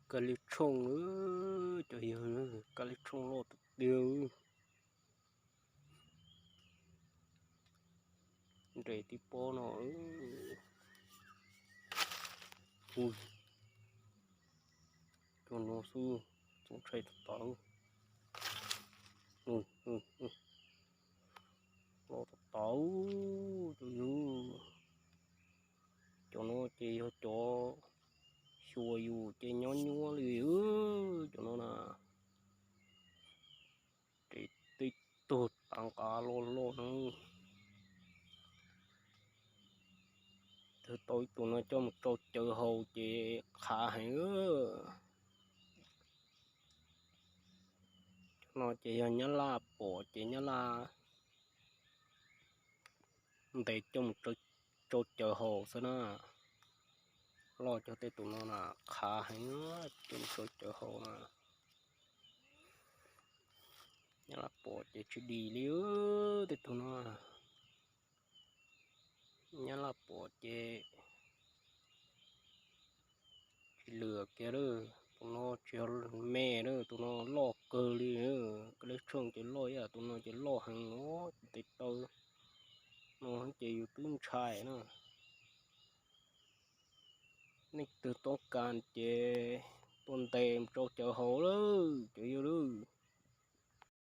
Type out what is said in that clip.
Kab lis tshooj, cov yawg, kab lis tshooj loj tiag tiag. Nres tib pob no. Ui, cov no xwb, txaus ntshai tag tag. Loj tag tag, cov yawg. Cov no ces yog cov xyuas yus ces nyob nyuab li. Cov no na, ces tej tug tav nqav loj loj no. Twb tau ib tug no coj mus rau cawv haus ces qhav heev. Cov no ces yog nyab laj pom ces nyab laj ntes coj mus rau cawv haus xwb na. Loj cov tej tus no na, qhav heev, coj mus rau cawv haus na. Nyab laj pom ces tsis dim li tej tus no. Nyab laj pom ces tsis lwm kiag lawm, tus no tsis yog me lawm, tus no loj kawg li. Kab lis tshooj ces loj ib yam, tus no ces loj heev os, tes taw no ces yus twb ntshai na. Leej twg toob kas ces tuaj ntes mus rau cawv haus lawm cov yawg lawm.